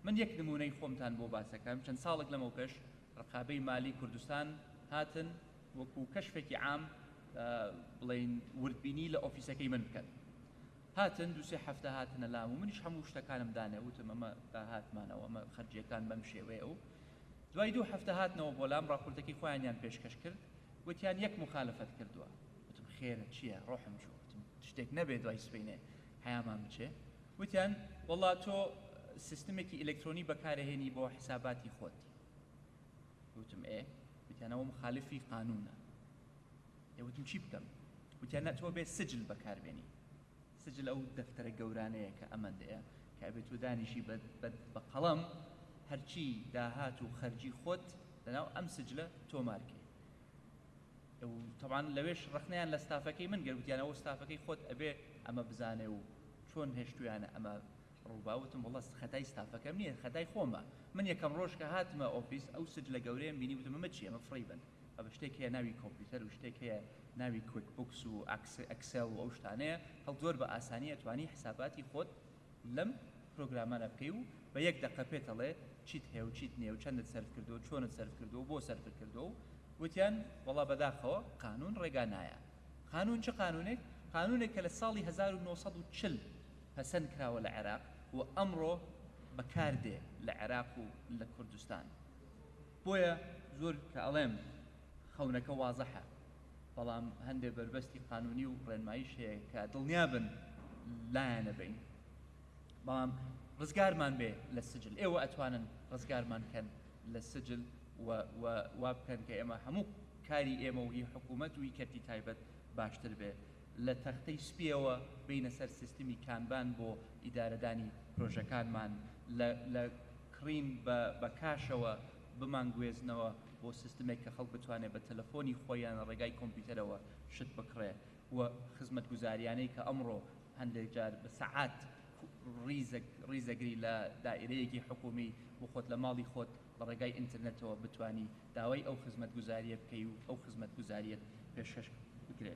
من یەک نموونەی خۆمتان بۆ باسەکەم، چەند ساڵێک لەمەوپێش ڕقابەی مالی کوردستان هاتن وەکو کەشفێکی عام بڵێین وردبینی لە ئۆفیسەکەی من بکەن. هاتن دوو سێ هەفتە هاتنە لام و منیش هەموو شتەکانم دانێ، وتم ئەمە داهاتمانەوە، ئەمە خەرجیەکان بەم شێوەیە و دوای دوو هەفتە هاتنەوە بۆ لام ڕاپۆرتەکەی خۆیانیان پێشکەش کرد، وتیان یەک موخالەفەت کردووە. وتم خێرە چییە؟ ڕۆحم چوو، وتم شتێک نەبێ دوای سبەینێ حەیامان بچێ. وتیان وەڵا تۆ سیستمێکی ئەلکترۆنی بەکارەهێنی بۆ حساباتی خۆت. وتم ئێ؟ وتیان ئەوە مخالفی قانونە. ئێ وتم چی بکەم؟ وتیان نا تۆ بێ سجل بەکاربێنی. سجل ئەو دەفتەرە گەورانەیە کە ئەمەندەیە کە ئەبێ تۆ دانیشی بە قەڵەم هەرچی داهات و خەرجی خۆت لەناو ئەم سجلە تۆمارکەی. و تەبعەن لەوێش ڕەخنەیان لە ستافەکەی من گرت، وتیان ئەوە ستافەکەی خۆت ئەبێ ئەمە بزانێ و چۆن هێشتویانە ئەمە ڕووبا. وتم وەڵا خەتای ستافەکەم نییە، خەتای خۆمە. من یەکەم ڕۆژ کە هاتمە ئۆفیس ئەو سجلە گەورەیەم بینی، وتم ئەمە چییە، ئەمە فڕێی بەن. بابە شتێک هەیە ناوی کۆمپیوتەر و شتێک هەیە ناوی QuickBooks و Excel و ئەو شتانەیە، خەڵک زۆر بە ئاسانی ئەتوانی حساباتی خۆت لەم پرۆگرامانە بکەی و بە یەک دەقە پێت ئەڵێ چیت هەیە و چیت نییە و چەندت سەرف کردووە و چۆنت سەرف کردووە و بۆ سەرفت کردووە و وتیان وەڵا بەداخەوە قانوون ڕێگا نایا. قانوون چ قانوونێک؟ قانوونێک کە لە ساڵی 1940 پەسەند کراوە لە عێراق و ئەمڕۆ بەکار دێ لە عێراق و لە کوردستان. بۆیە زۆر کە ئەڵێم خەونەکە وازحە بەڵام هەندێ بەربەستی قانوونی و ڕێنماییش هەیە کە دڵنیابن لایانەبەین. بەڵام ڕزگارمان بێ لە سجل، ئێوە ئەتوانن ڕزگارمان کەن لە سجل و و وا بکەن کە ئێمە هەموو کاری ئێمە و هی حکوومەت و هی کەرتی تایبەت باشتر بێ. لە تەختەی سپییەوە بێینە سەر سیستمی کانبان بۆ ئیدارەدانی پرۆژەکانمان، لە لە کڕین بە بە کاشەوە بمانگوێزنەوە بۆ سیستمێک کە خەڵک بتوانێ بە تەلەفۆنی خۆی یان لە ڕێگای کۆمپیوتەرەوە شت بکڕێ و خزمەتگوزاریانەی کە ئەمڕۆ هەندێک جار بە سەعات ڕیزەک ڕیزەگری لە دائیرەیەکی حکوومی و خۆت لە ماڵی خۆت لە ڕێگای ئینترنێتەوە بتوانی داوای ئەو خزمەتگوزارییە بکەی و ئەو خزمەتگوزارییەت پێشکەش بکرێ.